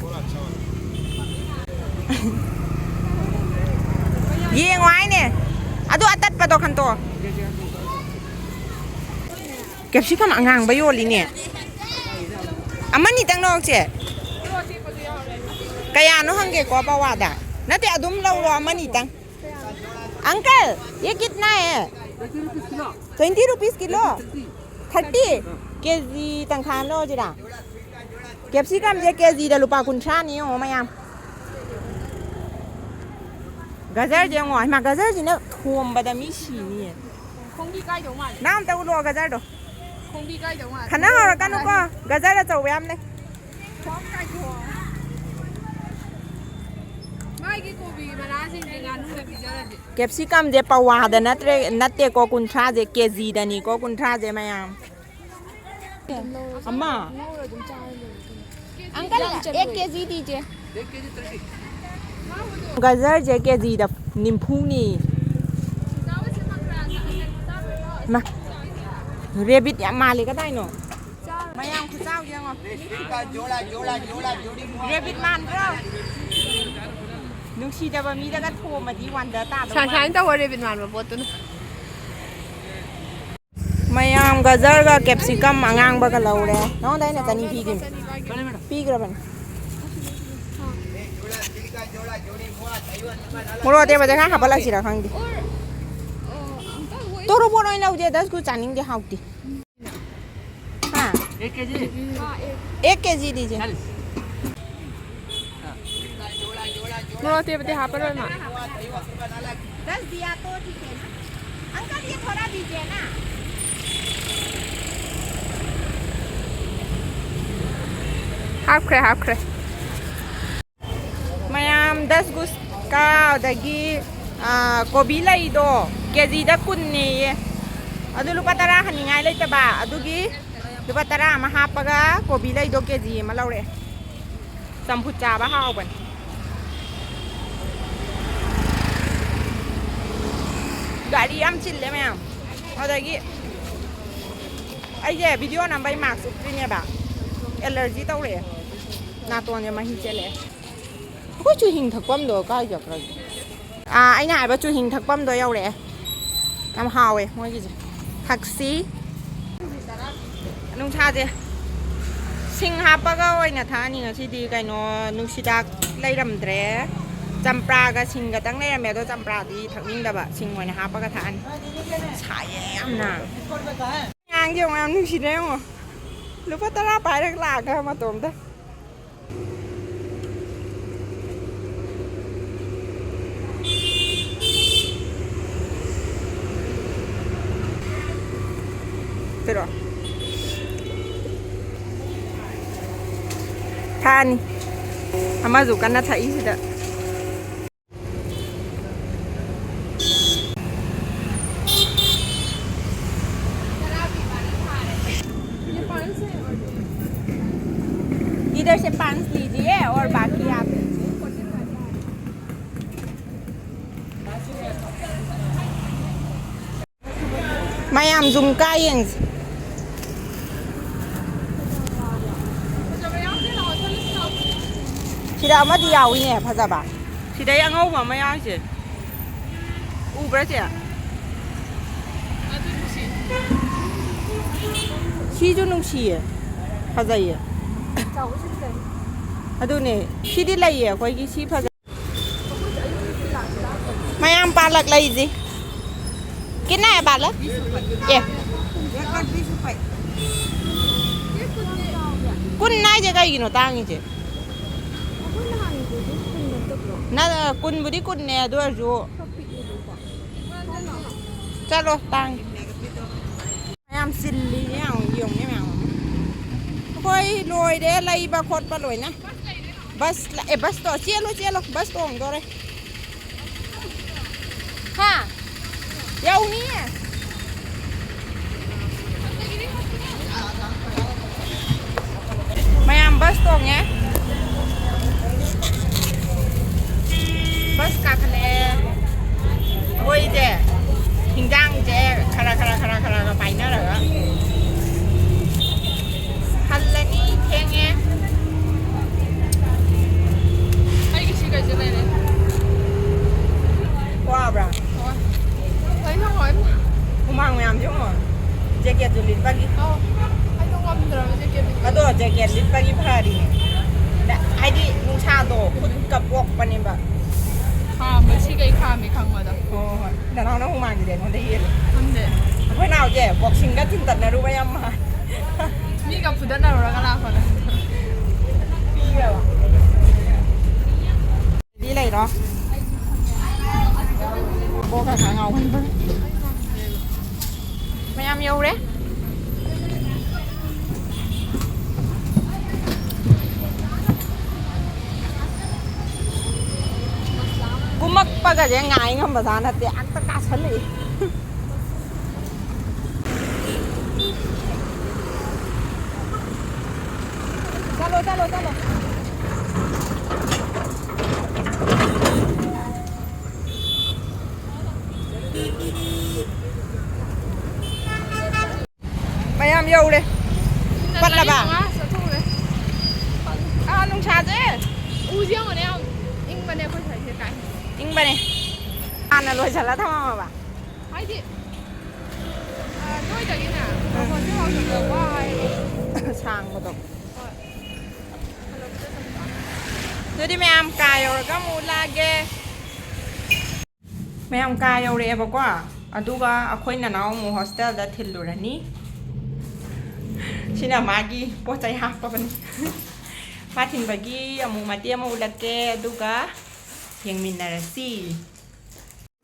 ꯌꯦꯡꯉꯣ ꯍꯥꯏꯅꯦ, ꯑꯗꯨ ꯑꯇꯠꯄꯗꯣ ꯈꯟꯇꯣꯛꯑꯣ꯫ ꯀꯦꯞꯁꯤꯀꯝ ꯑꯉꯥꯡꯕ ꯌꯣꯜꯂꯤꯅꯦ꯫ ꯑꯃꯅꯤꯇꯪ ꯂꯧꯔꯛꯁꯦ꯫ ꯀꯌꯥꯅꯣ ꯍꯪꯒꯦꯀꯣ ꯄꯋꯥꯗ꯫ ꯅꯠꯇꯦ, ꯑꯗꯨꯝ ꯂꯧꯔꯣ ꯑꯃꯅꯤꯇꯪ꯫ अंकल, ये कितना है? Twenty rupees kilo. थर्टी? ꯀꯦꯖꯤ ꯇꯪꯈꯥꯏ ꯑꯃ ꯂꯧꯔꯁꯤꯔꯥ? ꯀꯦꯞꯁꯤꯀꯝꯁꯦ ꯀꯦꯖꯤꯗ ꯂꯨꯄꯥ ꯀꯨꯟꯊ꯭ꯔꯥꯅꯤ ꯌꯦꯡꯉꯣ ꯃꯌꯥꯝ꯫ ꯒꯖꯔꯁꯦ ꯌꯦꯡꯉꯣ, ꯍꯩꯃꯥ, ꯒꯖꯔꯁꯤꯅ ꯊꯣꯝꯕꯗ ꯃꯤ ꯁꯤꯅꯤꯌꯦ꯫ ꯈꯣꯡꯕꯤ ꯀꯥꯏꯗꯧ ꯃꯥꯜꯂꯦ꯫ ꯅꯪ ꯑꯝꯇ ꯎꯠꯂꯣ ꯒꯖꯔꯗꯣ꯫ ꯈꯣꯡꯕꯤ ꯀꯥꯏꯗꯧ ꯃꯥꯜꯂꯦ꯫ ꯈꯟꯅꯍꯧꯔꯛꯀꯅꯨꯀꯣ, ꯒꯖꯔ ꯑꯆꯧꯕ ꯌꯥꯝ ꯂꯩ꯫ ꯈꯣꯡ ꯀꯥꯏꯗꯧ꯫ ꯀꯦꯞꯁꯤꯀꯝꯁꯦ ꯄꯋꯥꯗ ꯅꯠꯇ꯭ꯔꯦ, ꯅꯠꯇꯦꯀꯣ, ꯀꯨꯟꯊ꯭ꯔꯥꯁꯦ ꯀꯦꯖꯤꯗꯅꯤꯀꯣ, ꯀꯨꯟꯊ꯭ꯔꯥꯁꯦ ꯃꯌꯥꯝ꯫ ꯑꯃ꯫ अंकल, एक केजी दीजिए। ꯒꯖꯔꯁꯦ ꯀꯦꯖꯤꯗ ꯅꯤꯐꯨꯅꯤ꯫ ꯃꯥ, ꯔꯦꯕꯤꯠ ꯌꯥꯝ ꯃꯥꯜꯂꯦ, ꯀꯗꯥꯏꯅꯣ? ꯃꯌꯥꯝ ꯈꯨꯆꯥꯎ ꯌꯦꯡꯉꯣ꯫ ꯔꯦꯕꯤꯠ ꯃꯥꯟꯗ꯭ꯔꯣ? ꯅꯨꯡꯁꯤꯗꯕ ꯃꯤꯗꯒ ꯊꯣꯝꯃꯗꯤ ꯋꯥꯟꯗ ꯇꯥꯗꯧ ꯁꯥꯏ ꯃꯥꯜꯂꯦ꯫ ꯁꯥꯏꯅ ꯇꯧꯋꯣ, ꯔꯦꯕꯤꯠ ꯃꯥꯟꯕ ꯄꯣꯠꯇꯨꯅ꯫ ꯃꯌꯥꯝ ꯒꯖꯔꯒ ꯀꯦꯞꯁꯤꯀꯝ ꯑꯉꯥꯡꯕꯒ ꯂꯧꯔꯦ꯫ ꯅꯉꯣꯟꯗ ꯑꯩꯅ ꯆꯅꯤ ꯄꯤꯈꯤꯕꯅꯤ꯫ ꯄꯤꯈ꯭ꯔꯕꯅꯤ꯫ ꯃꯣꯔꯣꯛ ꯑꯇꯦꯛꯄꯁꯦ ꯈꯔ ꯍꯥꯞꯄꯠꯂꯁꯤꯔꯥ ꯈꯪꯗꯦ꯫ ꯇꯣꯔꯣꯕꯣꯠ ꯑꯣꯏꯅ ꯂꯧꯁꯦ, ꯗꯁꯀꯨꯁ ꯆꯥꯅꯤꯡꯗꯦ, ꯍꯥꯎꯇꯦ꯫ हाँ। एक केजी। एक केजी दीजिए। चालीस। ꯃꯣꯔꯣꯛ ꯑꯇꯦꯛꯄꯗꯤ ꯍꯥꯞꯄꯔꯣꯏ ꯃꯥ꯫ दस दिया तो ठीक है ना। अंकल, ये थोड़ा दीजिए ना। ꯍꯥꯞꯈ꯭ꯔꯦ, ꯍꯥꯞꯈ꯭ꯔꯦ꯫ ꯃꯌꯥꯝ ꯗꯁ ꯒꯨꯁꯀ ꯑꯗꯒꯤ, ꯑꯥ, ꯀꯣꯕꯤ ꯂꯩꯗꯣ ꯀꯦꯖꯤꯗ ꯀꯨꯟꯅꯦꯌꯦ꯫ ꯑꯗꯨ ꯂꯨꯄꯥ ꯇꯔꯥ ꯍꯟꯅꯤꯡꯉꯥꯏ ꯂꯩꯇꯕ, ꯑꯗꯨꯒꯤ ꯂꯨꯄꯥ ꯇꯔꯥ ꯑꯃ ꯍꯥꯞꯄꯒ ꯀꯣꯕꯤ ꯂꯩꯗꯣ ꯀꯦꯖꯤ ꯑꯃ ꯂꯧꯔꯛꯑꯦ꯫ ꯆꯝꯐꯨꯠ ꯆꯥꯕ ꯍꯥꯎꯕꯅꯤ꯫ ꯒꯥꯔꯤ ꯌꯥꯝ ꯆꯤꯜꯂꯦ ꯃꯌꯥꯝ꯫ ꯑꯗꯒꯤ ꯑꯩꯁꯦ ꯚꯤꯗꯤꯑꯣ ꯅꯝꯕꯩ ꯃꯥꯛꯁ ꯎꯞꯇ꯭ꯔꯤꯅꯦꯕ, ꯑꯦꯂꯔꯖꯤ ꯇꯧꯔꯛꯑꯦ, ꯅꯥꯇꯣꯟꯁꯦ ꯃꯍꯤ ꯆꯦꯜꯂꯛꯑꯦ꯫ ꯑꯩꯈꯣꯏ ꯆꯨꯍꯤꯡ ꯊꯛꯐꯝꯗꯣ ꯀꯥꯏ ꯆꯠꯈ꯭ꯔꯒꯦ? ꯑꯥ, ꯑꯩꯅ ꯍꯥꯏꯕ ꯆꯨꯍꯤꯡ ꯊꯛꯐꯝꯗꯣ ꯌꯧꯔꯛꯑꯦ꯫ ꯌꯥꯝ ꯍꯥꯎꯋꯦ ꯃꯣꯏꯒꯤꯁꯦ꯫ ꯊꯛꯁꯤ꯫ ꯅꯨꯡꯁꯥꯁꯦ ꯁꯤꯡ ꯍꯥꯞꯄꯒ ꯑꯣꯏꯅ ꯊꯛꯑꯅꯤ ꯉꯁꯤꯗꯤ꯫ ꯀꯩꯅꯣ, ꯅꯨꯡꯁꯤꯗꯥꯛ ꯂꯩꯔꯝꯗ꯭ꯔꯦ꯫ ꯆꯝꯄ꯭ꯔꯥꯒ ꯁꯤꯡꯒꯇꯪ ꯂꯩꯔꯝꯃꯦ, ꯑꯗꯣ ꯆꯝꯄ꯭ꯔꯥꯗꯤ ꯊꯛꯅꯤꯡꯗꯕ, ꯁꯤꯡ ꯑꯣꯏꯅ ꯍꯥꯞꯄꯒ ꯊꯛꯑꯅꯤ꯫ ꯁꯥꯏꯌꯦ ꯌꯥꯝꯅ꯫ ꯑꯉꯥꯡꯁꯦ ꯌꯦꯡꯉꯣ, ꯌꯥꯝ ꯅꯨꯡꯁꯤꯗ꯭ꯔꯥ ꯌꯦꯡꯉꯣ꯫ ꯂꯨꯄꯥ ꯇꯔꯥ ꯄꯥꯏꯔꯒ ꯂꯥꯛꯑꯒ ꯃꯇꯣꯝꯇ꯫ ꯄꯤꯔꯛꯑꯣ꯫ ꯊꯛꯑꯅꯤ꯫ ꯑꯃꯁꯨ ꯀꯟꯅ ꯊꯛꯏꯁꯤꯗ꯫ पाँच लीजिए और बाकी आप लीजिए। ꯃꯌꯥꯝ ꯖꯨꯝꯀꯥ ꯌꯦꯡꯁꯦ꯫ ꯁꯤꯗ ꯑꯃꯗꯤ ꯌꯥꯎꯏꯅꯦ, ꯐꯖꯕ꯫ ꯁꯤꯗꯩ ꯑꯉꯧꯕ ꯑꯃ ꯌꯥꯎꯔꯤꯁꯦ꯫ ꯎꯕ꯭ꯔꯥ, ꯆꯦ? ꯁꯤꯁꯨ ꯅꯨꯡꯁꯤꯌꯦ, ꯐꯖꯩꯌꯦ꯫ ꯑꯗꯨꯅꯦ, ꯁꯤꯗꯤ ꯂꯩꯌꯦ ꯑꯩꯈꯣꯏꯒꯤ, ꯁꯤ ꯐꯖꯩ꯫ ꯃꯌꯥꯝ ꯄꯥꯂꯛ ꯂꯩꯁꯤ꯫ कितना है पालक? ये। ꯀꯨꯟ ꯍꯥꯏꯁꯦ ꯀꯩꯒꯤꯅꯣ ꯇꯥꯡꯉꯤꯁꯦ? ꯅ, ꯀꯨꯟꯕꯨꯗꯤ ꯀꯨꯟꯅꯦ, ꯑꯗꯨ ꯑꯣꯏꯔꯁꯨ꯫ ꯆꯠꯂꯣ, ꯇꯥꯡꯉꯤ꯫ ꯃꯌꯥꯝ ꯆꯤꯜꯂꯤ, ꯌꯦꯡꯉꯨ, ꯌꯦꯡꯉꯨꯅꯦ ꯃꯌꯥꯝ ꯑꯃ꯫ ꯑꯩꯈꯣꯏ ꯂꯣꯏꯔꯦ ꯂꯩꯕ ꯈꯣꯠꯄ ꯂꯣꯏꯅ꯫ ꯕꯁ ꯂꯥꯛꯑꯦ, ꯕꯁꯇꯣ ꯆꯦꯜꯂꯣ, ꯆꯦꯜꯂꯣ, ꯕꯁ ꯇꯣꯡꯗꯣꯔꯦ꯫ ꯍꯥ? ꯌꯧꯅꯤꯌꯦ꯫ ꯃꯌꯥꯝ ꯕꯁ ꯇꯣꯡꯉꯦ꯫ ꯕꯁ ꯀꯥꯈꯠꯂꯛꯑꯦ꯫ ꯑꯩꯈꯣꯏꯁꯦ ꯍꯤꯟꯖꯥꯡꯁꯦ ꯈꯔ ꯈꯔ ꯈꯔ ꯈꯔꯒ ꯄꯥꯏꯅꯔꯒ ꯍꯜꯂꯅꯤ꯫ ꯊꯦꯡꯉꯦ꯫ ꯑꯩꯒꯤ ꯁꯤ ꯀꯩꯁꯦ ꯂꯩꯔꯦ꯫ ꯋꯥꯕ꯭ꯔꯥ? ꯍꯣꯏ꯫ ꯀꯩꯅꯣ ꯍꯣꯏ꯫ ꯍꯨꯃꯥꯡ ꯃꯌꯥꯝꯁꯦ ꯌꯦꯡꯉꯣ꯫ ꯖꯦꯀꯦꯠꯁꯨ ꯂꯤꯠꯄꯒꯤ꯫ ꯑꯧ꯫ ꯑꯩꯗꯣ ꯉꯝꯗ꯭ꯔꯕ ꯖꯦꯀꯦꯠ ꯂꯤꯠꯄ꯫ ꯑꯗꯣ ꯖꯦꯀꯦꯠ ꯂꯤꯠꯄꯒꯤ ꯐꯔꯤꯅꯦ꯫ ꯍꯥꯏꯗꯤ ꯅꯨꯡꯁꯥꯗꯣ ꯈꯨꯠꯀ ꯄꯣꯛꯄꯅꯦꯕ꯫ ꯈꯥꯝꯕ ꯁꯤ ꯀꯩ ꯈꯥꯝꯃꯤ ꯈꯪꯕꯗꯣ꯫ ꯍꯣꯏ, ꯍꯣꯏ, ꯍꯣꯏ꯫ ꯅꯅꯥꯎꯅ ꯍꯨꯃꯥꯡꯁꯤꯗꯤ ꯑꯩꯉꯣꯟꯗ ꯍꯦꯜꯂꯦ꯫ ꯈꯪꯗꯦ꯫ ꯑꯩꯈꯣꯏ ꯅꯥꯎꯁꯦ ꯕꯣꯛꯁꯤꯡꯒ ꯊꯤꯟꯇꯠꯅꯔꯨꯕ ꯌꯥꯝ ꯃꯥꯜꯂꯦ꯫ ꯃꯤꯒ ꯐꯨꯗꯠꯅꯔꯨꯔꯒ ꯂꯥꯛꯄꯗꯣ꯫ ꯄꯤꯔꯕ? ꯗꯤ ꯂꯩꯔꯣ? ꯕꯣꯛ ꯈꯔ ꯈꯔ ꯉꯥꯎꯍꯟꯕ꯫ ꯃꯌꯥꯝ ꯌꯧꯔꯦ꯫ ꯀꯨꯝꯃꯛꯄꯒꯁꯦ ꯉꯥꯏ ꯉꯝꯕꯖꯥꯠ ꯅꯠꯇꯦ, ꯑꯝꯇ ꯀꯥꯁꯜꯂꯛꯏ꯫ ꯆꯠꯂꯣ, ꯆꯠꯂꯣ, ꯆꯠꯂꯣ꯫ ꯃꯌꯥꯝ ꯌꯧꯔꯦ꯫ ꯄꯠꯂꯕ? ꯃꯉꯥ ꯆꯠꯊꯣꯛꯎꯔꯦ꯫ ꯑꯥ, ꯅꯨꯡꯁꯥꯁꯦ꯫ ꯎꯁꯦ ꯌꯦꯡꯉꯨꯅꯦ, ꯌꯥꯝ ꯏꯪꯕꯅꯦ ꯑꯩꯈꯣꯏ ꯁ꯭ꯋꯥꯏꯁꯦ ꯀꯥꯏ꯫ ꯏꯪꯕꯅꯦ꯫ ꯍꯥꯟꯅ ꯂꯣꯏꯁꯤꯜꯂ ꯊꯝꯃꯝꯃꯕ? ꯍꯥꯏꯗꯤ, ꯑ, ꯅꯣꯏꯗꯒꯤꯅꯦ, ꯎꯝ꯫ ꯍꯣꯁꯇꯦꯜ ꯐꯥꯎ ꯆꯠꯄꯗ ꯋꯥꯏꯌꯦꯕ꯫ ꯁꯥꯡꯕꯗꯣ꯫ ꯍꯣꯏ꯫ ꯍꯜꯂꯛꯄꯗ ꯆꯠꯄ꯫ ꯑꯗꯨꯗꯤ ꯃꯌꯥꯝ ꯀꯥ ꯌꯧꯔꯒ ꯑꯃꯨꯛ ꯎꯠꯂꯛꯑꯒꯦ꯫ ꯃꯌꯥꯝ ꯀꯥ ꯌꯧꯔꯛꯑꯦꯕꯀꯣ, ꯑꯗꯨꯒ ꯑꯩꯈꯣꯏ ꯅꯅꯥꯎ ꯑꯃꯨꯛ ꯍꯣꯁꯇꯦꯜꯗ ꯊꯤꯜꯂꯨꯔꯅꯤ꯫ ꯁꯤꯅ ꯃꯥꯒꯤ ꯄꯣꯠ ꯆꯩ ꯍꯥꯞꯄꯕꯅꯤ꯫ ꯃꯥ ꯊꯤꯟꯕꯒꯤ ꯑꯃꯨꯛ ꯃꯇꯦꯛ ꯑꯃ ꯎꯠꯂꯛꯀꯦ, ꯑꯗꯨꯒ ꯌꯦꯡꯃꯤꯟꯅꯔꯁꯤ꯫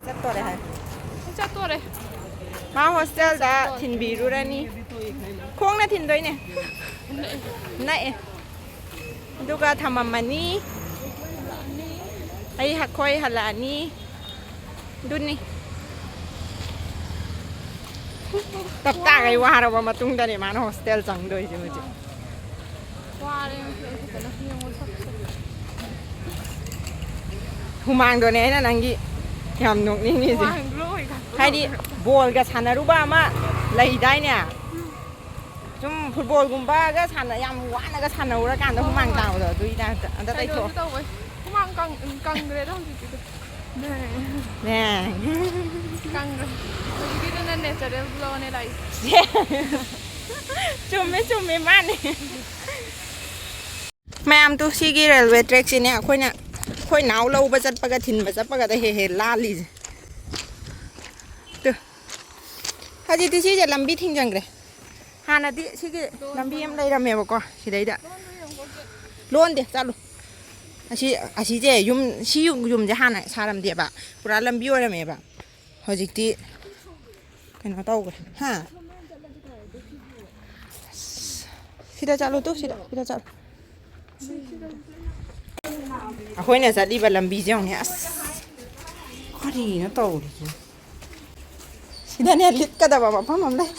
ꯆꯠꯇꯣꯔꯦ ꯍꯥꯏ꯫ ꯆꯠꯇꯣꯔꯦ꯫ ꯃꯥ ꯍꯣꯁꯇꯦꯜꯗ ꯊꯤꯟꯕꯤꯔꯨꯔꯅꯤ꯫ ꯈꯣꯡꯅ ꯊꯤꯟꯗꯣꯏꯅꯦ꯫ ꯅꯛꯑꯦ꯫ ꯑꯗꯨꯒ ꯊꯝꯃꯝꯃꯅꯤ꯫ ꯑꯩ, ꯑꯩꯈꯣꯏ ꯍꯜꯂꯛꯑꯅꯤ꯫ ꯑꯗꯨꯅꯤ꯫ ꯇꯞꯇꯥꯈꯩ ꯋꯥꯔꯕ ꯃꯇꯨꯡꯗꯅꯦ ꯃꯥꯅ ꯍꯣꯁꯇꯦꯜ ꯆꯪꯗꯣꯏꯁꯦ ꯍꯧꯖꯤꯛ꯫ ꯋꯥꯔꯦ ꯉꯁꯤ ꯑꯩ ꯐꯖꯅ ꯌꯦꯡꯉꯣ ꯁꯛꯁꯦ꯫ ꯍꯨꯃꯥꯡꯗꯣꯅꯦ ꯑꯩꯅ ꯅꯪꯒꯤ ꯌꯥꯝ ꯅꯣꯛꯅꯤꯡꯉꯤꯁꯦ꯫ ꯍꯨꯃꯥꯡ ꯂꯣꯏ ꯀꯥꯊꯣꯛꯈ꯭ꯔꯦ꯫ ꯍꯥꯏꯗꯤ ꯕꯣꯜꯒ ꯁꯥꯟꯅꯔꯨꯕ ꯑꯃ ꯂꯩꯗꯥꯏꯅꯦ? ꯁꯨꯝ ꯐꯨꯠꯕꯣꯜꯒꯨꯝꯕꯒ ꯁꯥꯟꯅ-, ꯌꯥꯝ ꯋꯥꯅꯒ ꯁꯥꯟꯅꯧꯔꯀꯥꯟꯗ ꯍꯣꯏ, ꯍꯨꯃꯥꯡ ꯍꯣꯏ꯫ ꯇꯥꯕꯗꯣ ꯑꯗꯨꯒꯤ ꯇꯥꯏꯞꯇ ꯑꯝꯇ ꯀꯩꯅꯣꯁꯨ ꯇꯩꯊꯣꯛꯑꯣ꯫ ꯇꯧꯋꯦ꯫ ꯍꯨꯃꯥꯡ ꯀꯪ-, ꯀꯪꯈ꯭ꯔꯦꯗ ꯍꯧꯖꯤꯛꯀꯤꯗꯣ꯫ ꯅꯦ꯫ ꯀꯪꯈ꯭ꯔꯦ꯫ ꯍꯧꯖꯤꯛꯀꯤꯗꯨꯅ natural glow ꯅꯦ ꯂꯥꯛꯏꯁꯦ꯫ ꯆꯨꯝꯃꯦ, ꯆꯨꯝꯃꯦ, ꯃꯥꯅꯦ꯫ ꯃꯌꯥꯝ ꯇꯨ ꯁꯤꯒꯤ railway track ꯁꯤꯅꯦ ꯑꯩꯈꯣꯏꯅ, ꯑꯩꯈꯣꯏ ꯅꯥꯎ ꯂꯧꯕ ꯆꯠꯄꯒ ꯊꯤꯟꯕ ꯆꯠꯄꯒꯗ ꯍꯦꯛ ꯍꯦꯛ ꯂꯥꯜꯂꯤꯁꯦ꯫ ꯇꯨ꯫ ꯍꯧꯖꯤꯛꯇꯤ ꯁꯤꯁꯦ ꯂꯝꯕꯤ ꯊꯤꯡꯖꯤꯟꯈ꯭ꯔꯦ꯫ ꯍꯥꯟꯅꯗꯤ ꯁꯤꯒꯤ ꯂꯝꯕꯤ ꯑꯃ ꯂꯩꯔꯝꯃꯦꯕꯀꯣ ꯁꯤꯗꯩꯗ꯫ ꯂꯣꯟꯗꯦ, ꯆꯠꯂꯨ꯫ ꯑꯁꯤ, ꯑꯁꯤꯁꯦ ꯌꯨꯝ, ꯁꯤ ꯌꯨꯝ, ꯌꯨꯝꯁꯦ ꯍꯥꯟꯅ ꯁꯥꯔꯝꯗꯦꯕ꯫ ꯄꯨꯔꯥ ꯂꯝꯕꯤ ꯑꯣꯏꯔꯝꯃꯦꯕ꯫ ꯍꯧꯖꯤꯛꯇꯤ ꯀꯩꯅꯣ ꯇꯧꯈ꯭ꯔꯦ꯫ ꯍꯥ? ꯑꯁ, ꯁꯤꯗ ꯆꯠꯂꯨ ꯇꯨ, ꯁꯤꯗ, ꯁꯤꯗ ꯆꯠꯂꯨ꯫ ꯑꯩꯈꯣꯏꯅ ꯆꯠꯂꯤꯕ ꯂꯝꯕꯤꯁꯦ ꯌꯦꯡꯉꯨꯅꯦ꯫ ꯑꯁ, ꯀꯔꯤꯅꯣ ꯇꯧꯔꯤꯁꯦ? ꯁꯤꯗꯅꯦ ꯂꯤꯠꯀꯗꯕ ꯃꯐꯝ ꯑꯃ ꯂꯩ꯫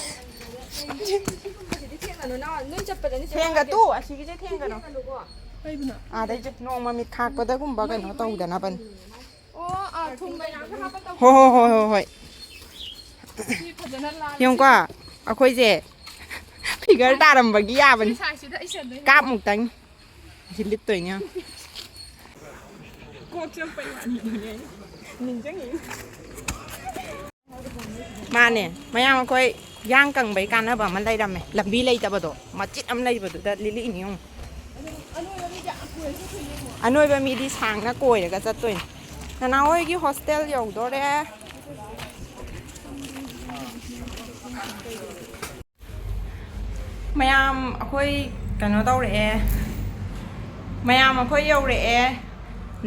ꯀꯩꯅꯣ ꯅꯪ ꯅꯣꯏ ꯆꯠꯄꯗꯅꯤ ꯆꯦ ꯊꯦꯡꯒ ꯃꯥꯒꯤ ꯇꯨ ꯑꯁꯤꯒꯤꯁꯦ ꯊꯦꯡꯒꯅꯨ꯫ ꯊꯦꯡꯒꯅꯨꯀꯣ꯫ ꯑꯥꯗꯩꯁꯦ ꯅꯣꯡꯃ ꯃꯤꯠ ꯈꯥꯛꯄꯗꯒꯨꯝꯕ ꯀꯩꯅꯣ ꯇꯧꯗꯅꯕꯅꯤ꯫ ꯑꯣ ꯑꯥ ꯊꯨꯝꯒ ꯌꯥꯝꯅ ꯍꯥꯞꯄ ꯇꯧ꯫ ꯍꯣ ꯍꯣ ꯍꯣ ꯍꯣ ꯍꯣꯏ꯫ ꯁꯤ ꯐꯖꯅ ꯂꯥꯜꯂꯦ꯫ ꯌꯦꯡꯉꯨꯀꯣ ꯑꯩꯈꯣꯏꯁꯦ ꯐꯤꯒꯔ ꯇꯥꯔꯝꯕꯒꯤ ꯁꯤ ꯌꯥꯕꯅꯤ꯫ ꯁꯥꯏꯖꯁꯤꯗ ꯑꯩ ꯁꯦꯝꯗꯣꯏꯅꯦ꯫ ꯀꯥꯞꯃꯨꯛꯇꯪ꯫ ꯑꯁꯤ ꯂꯤꯠꯇꯣꯏꯅꯦ ꯌꯦꯡꯉꯨ꯫ ꯀꯣꯛ ꯆꯤꯛꯄꯩ ꯋꯥꯅꯤ꯫ ꯅꯤꯡꯁꯤꯡꯉꯤ꯫ ꯃꯥꯅꯦ ꯃꯌꯥꯝ ꯑꯩꯈꯣꯏ ꯌꯥꯡ ꯀꯪꯕꯩ ꯀꯥꯟꯅꯕ ꯑꯃ ꯂꯩꯔꯝꯃꯦ꯫ ꯂꯝꯕꯤ ꯂꯩꯇꯕꯗꯣ ꯃꯆꯤꯠ ꯑꯃ ꯂꯩꯕꯗꯨꯗ ꯂꯤꯠꯂꯛꯏꯅꯦ ꯌꯦꯡꯉꯨ꯫ ꯑꯅꯣꯏꯕ ꯃꯤꯗꯤ ꯁꯥꯡꯅ ꯀꯣꯏꯔꯒ ꯆꯠꯇꯣꯏꯅꯦ꯫ ꯅꯅꯥꯎ ꯍꯣꯏꯒꯤ ꯍꯣꯁꯇꯦꯜ ꯌꯧꯗꯣꯔꯦ꯫ ꯃꯌꯥꯝ ꯑꯩꯈꯣꯏ ꯀꯩꯅꯣ ꯇꯧꯔꯛꯑꯦ꯫ ꯃꯌꯥꯝ ꯑꯩꯈꯣꯏ ꯌꯧꯔꯛꯑꯦ꯫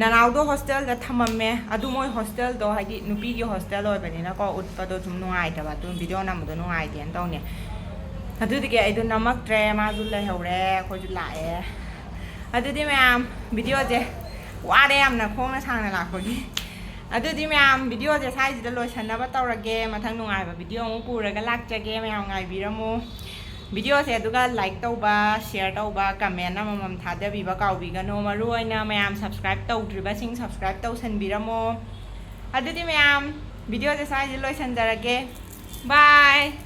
ꯅꯅꯥꯎꯗꯣ ꯍꯣꯁꯇꯦꯜꯗ ꯊꯝꯃꯝꯃꯦ꯫ ꯑꯗꯨ ꯃꯣꯏ ꯍꯣꯁꯇꯦꯜꯗꯣ ꯍꯥꯏꯗꯤ ꯅꯨꯄꯤꯒꯤ ꯍꯣꯁꯇꯦꯜ ꯑꯣꯏꯕꯅꯤꯅꯀꯣ ꯎꯠꯄꯗꯣ ꯁꯨꯝ ꯅꯨꯡꯉꯥꯏꯇꯕ꯫ ꯑꯗꯨꯝ ꯚꯤꯗꯤꯑꯣ ꯅꯝꯕꯗꯣ ꯅꯨꯡꯉꯥꯏꯇꯦꯅ ꯇꯧꯅꯦ꯫ ꯑꯗꯨꯗꯨꯒꯤ ꯑꯩꯗꯣ ꯅꯝꯃꯛꯇ꯭ꯔꯦ꯫ ꯃꯥꯁꯨ ꯂꯩꯍꯧꯔꯦ꯫ ꯑꯩꯈꯣꯏꯁꯨ ꯂꯥꯛꯑꯦ꯫ ꯑꯗꯨꯗꯤ ꯃꯌꯥꯝ ꯚꯤꯗꯤꯑꯣꯁꯦ ꯋꯥꯔꯦ ꯌꯥꯝꯅ ꯈꯣꯡꯅ ꯁꯥꯡꯅ ꯂꯥꯛꯄꯒꯤ꯫ ꯑꯗꯨꯗꯤ ꯃꯌꯥꯝ ꯚꯤꯗꯤꯑꯣꯁꯦ ꯁ꯭ꯋꯥꯏꯁꯤꯗ ꯂꯣꯏꯁꯟꯅꯕ ꯇꯧꯔꯒꯦ꯫ ꯃꯊꯪ ꯅꯨꯡꯉꯥꯏꯕ ꯚꯤꯗꯤꯑꯣ ꯑꯃꯨꯛ ꯄꯨꯔꯒ ꯂꯥꯛꯆꯒꯦ꯫ ꯃꯌꯥꯝ ꯉꯥꯏꯕꯤꯔꯝꯃꯨ꯫ ꯚꯤꯗꯤꯑꯣꯁꯦ ꯑꯗꯨꯒ ꯂꯥꯏꯛ ꯇꯧꯕ, ꯁꯤꯌꯔ ꯇꯧꯕ, ꯀꯃꯦꯟ ꯑꯃꯃꯝ ꯊꯥꯗꯕꯤꯕ ꯀꯥꯎꯕꯤꯒꯅꯨ꯫ ꯃꯔꯨꯑꯣꯏꯅ ꯃꯌꯥꯝ ꯁꯕꯁꯀ꯭ꯔꯥꯏꯞ ꯇꯧꯗ꯭ꯔꯤꯕꯁꯤꯡ ꯁꯕꯁꯀ꯭ꯔꯥꯏꯞ ꯇꯧꯁꯟꯕꯤꯔꯝꯃꯣ꯫ ꯑꯗꯨꯗꯤ ꯃꯌꯥꯝ ꯚꯤꯗꯤꯑꯣꯁꯦ ꯁ꯭ꯋꯥꯏꯁꯤꯗ ꯂꯣꯏꯁꯟꯖꯔꯒꯦ꯫ ꯕꯥꯏ꯫